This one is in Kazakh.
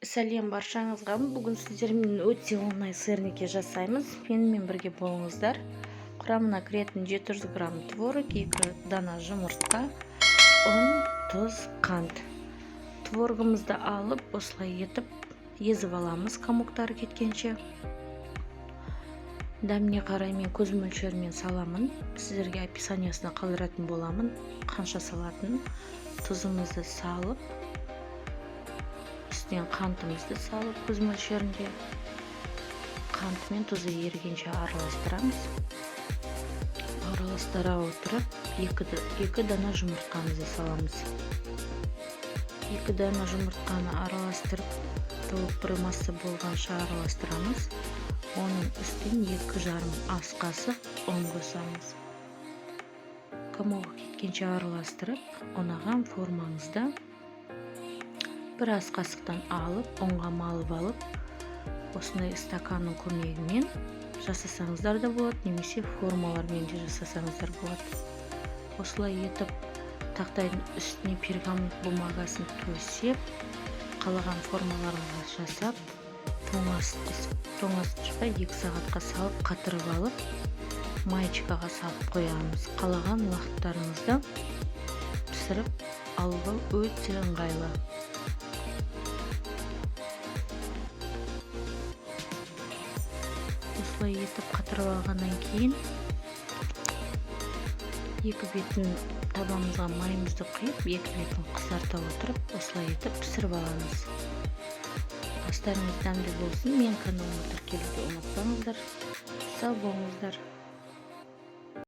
Сәлем баршаңызға! Бүгін сіздермен өте оңай сырники жасаймыз. Менімен бірге болыңыздар. Құрамына кіретін: 700 грамм творог, 2 дана жұмыртқа, ұн, тұз, қант. Творогымызды алып, осылай етіп езіп аламыз комоктары кеткенше. Дәміне қарай мен көз мөлшерімен саламын. Сіздерге описаниясына қалдыратын боламын қанша салатынын. Тұзымызды салып, үстінен қантымызды салып, көз мөлшерінде қанты мен тұзы ерігенше араластырамыз. Араластыра отырып, екі дана жұмыртқамызды саламыз. Екі дана жұмыртқаны араластырып, толық бір масса болғанша араластырамыз. Оның үстін 2,5 ас қасық ұн қосамыз. Комогы кеткенше араластырып, ұнаған формаңызда бір ас қасықтан алып, ұнға малып алып, осындай стаканның көмегімен жасасаңыздар да болады немесе формалармен де жасасаңыздар болады. Осылай етіп, тақтайдың үстіне пергамент бумагасын төсеп, қалаған формаларыңызға жасап, тоңазытқышқа 2 сағатқа салып, қатырып алып, маечкаға салып қоямыз. Қалаған уақыттарыңызда пісіріп алуға өте ыңғайлы. Осылай етіп қатырып алғаннан кейін, екі бетін табамызға майымызды құйып, екі бетін қызарта отырып, осылай етіп пісіріп аламыз. Астарыңыз дәмді болсын! Менің каналыма тіркелуді ұмытпаңыздар. Сау болыңыздар!